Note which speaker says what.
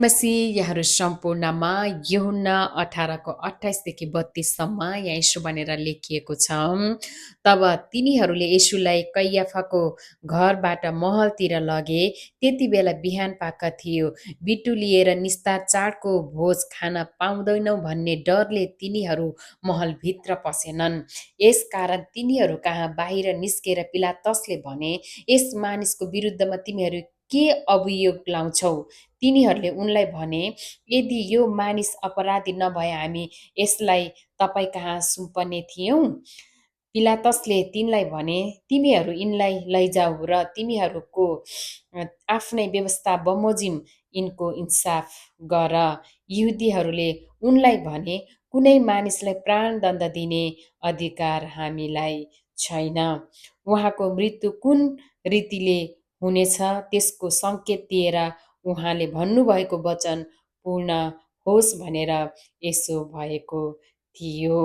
Speaker 1: मसीहहरू सम्पूर्णमा यूहन्ना 18को 28 देखि 32 सम्म यहाँ यसो भनेर लेखिएको छ। तब तिनीहरूले येशूलाई कैयाफाको घरबाट महलतिर लगे। त्यति बेला बिहान पाका थियो। बिटु लिएर निस्तार चाडको भोज खान पाउँदैनौ भन्ने डरले तिनीहरू महलभित्र पसेनन्। यसकारण तिनीहरू कहाँ बाहिर निस्केर पिलातसले भने, यस मानिसको विरुद्धमा तिमीहरू के अभियोग लाउँछौ? तिनीहरूले उनलाई भने, यदि यो मानिस अपराधी नभए हामी यसलाई तपाईँ कहाँ सुम्पने थियौँ? पिलातसले तिनलाई भने, तिमीहरू यिनलाई लैजाऊ र तिमीहरूको आफ्नै व्यवस्था बमोजिम यिनको इन्साफ गर। यहुदीहरूले उनलाई भने, कुनै मानिसलाई प्राणदण्ड दिने अधिकार हामीलाई छैन। उहाँको मृत्यु कुन रीतिले हुनेछ त्यसको सङ्केत दिएर उहाँले भन्नुभएको वचन पूर्ण होस् भनेर यसो भएको थियो।